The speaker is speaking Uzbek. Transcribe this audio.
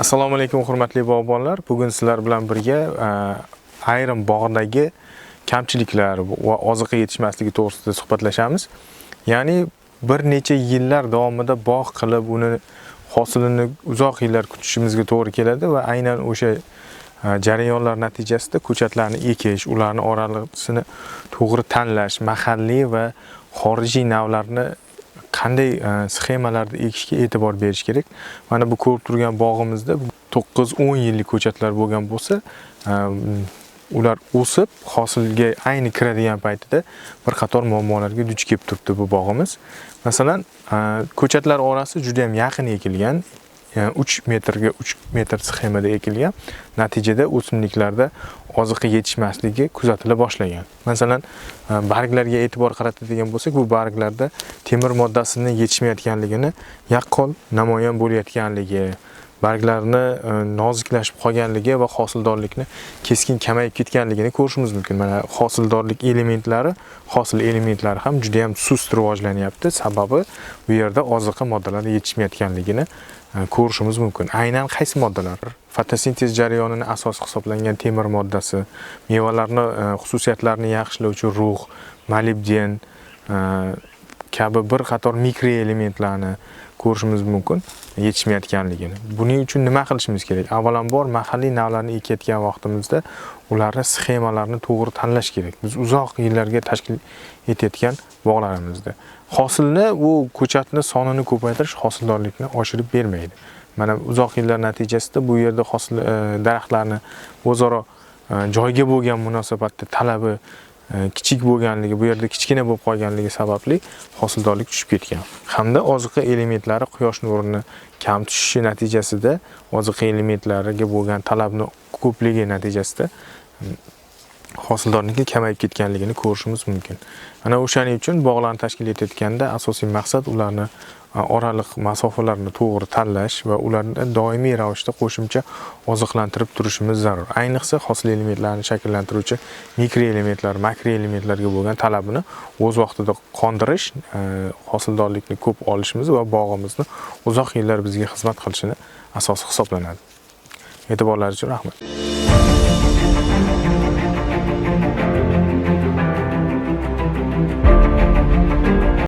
Assalomu alaykum, hurmatli bog'bonlar. Bugun sizlar bilan birga ayrim bog'dagi kamchiliklar va oziqa yetishmasligi to'g'risida suhbatlashamiz. Ya'ni bir necha yillar davomida bog' qilib, uni hosilini uzoq yillar kutishimizga to'g'ri keladi va aynan o'sha jarayonlar natijasida ko'chatlarni ekish, ularni oralisini to'g'ri tanlash, mahalliy va xorijiy navlarni qanday sxemalarda ekishga e'tibor berish kerak. Mana bu ko'rib turgan bog'imizda 9-10 yillik ko'chatlar bo'lgan bo'lsa, ular o'sib, hosilga ayni kiradigan paytida bir qator muammolarga duch kelib turibdi bu bog'imiz. Masalan, ko'chatlar orasi juda ham yaqin ekilgan, yani 3 metrga 3 metr sxemada ekilgan. Natijada o'simliklarda oziqa yetishmasligi kuzatila boshlagan. Masalan, barglarga e'tibor qaratadigan bo'lsak, bu barglarda temir moddasini yetishmayotganligini yaqqol namoyon bo'layotganligi, barglarni noziklashib qolganligi va hosildorlikni keskin kamayib ketganligini ko'rishimiz mumkin. Mana hosildorlik elementlari, hosil elementlari ham juda ham sust rivojlanyapti. Sababi bu yerda oziqa moddalari yetishmayotganligini ko'rishimiz mumkin. Aynan qaysi moddalar? Fotosintez jarayonini asosi hisoblangan temir moddasi, mevalarni xususiyatlarini yaxshilovchi rux, molibden kabi bir qator mikroelementlarni ko'rishimiz mumkin yetishmayotganligini. Buning uchun nima qilishimiz kerak? Avvalambor mahalliy navlarni ekayotgan vaqtimizda ularni sxemalarini to'g'ri tanlash kerak. Biz uzoq yillarga tashkil etayotgan bog'larimizda hosilni, u ko'chatni sonini ko'paytirish hosildorlikni oshirib bermaydi. Mana uzoq yillar natijasida bu yerda hosil daraxtlarni o'zaro joyga bo'lgan munosabatda talabi kichik bo'lganligi, bu yerda kichkina bo'lib qolganligi sababli hosildorlik tushib ketgan. Hamda oziqa elementlari quyosh nurini kam tushishi natijasida oziqa elementlariga bo'lgan talabni ko'pligi natijasida hosildorlikni kamayib ketganligini ko'rishimiz mumkin. Ana o'shaning uchun bog'larni tashkil etayotganda asosiy maqsad ularni oraliq masofalarni to'g'ri tanlash va ularni doimiy ravishda qo'shimcha oziqlantirib turishimiz zarur. Ayniqsa hosil elementlarini shakllantiruvchi mikroelementlar, makroelementlarga bo'lgan talabini o'z vaqtida qondirish, hosildorlikni ko'p olishimiz va bog'imizni uzoq yillar bizga xizmat qilishini asosi hisoblanadi. E'tiborlaringiz uchun rahmat.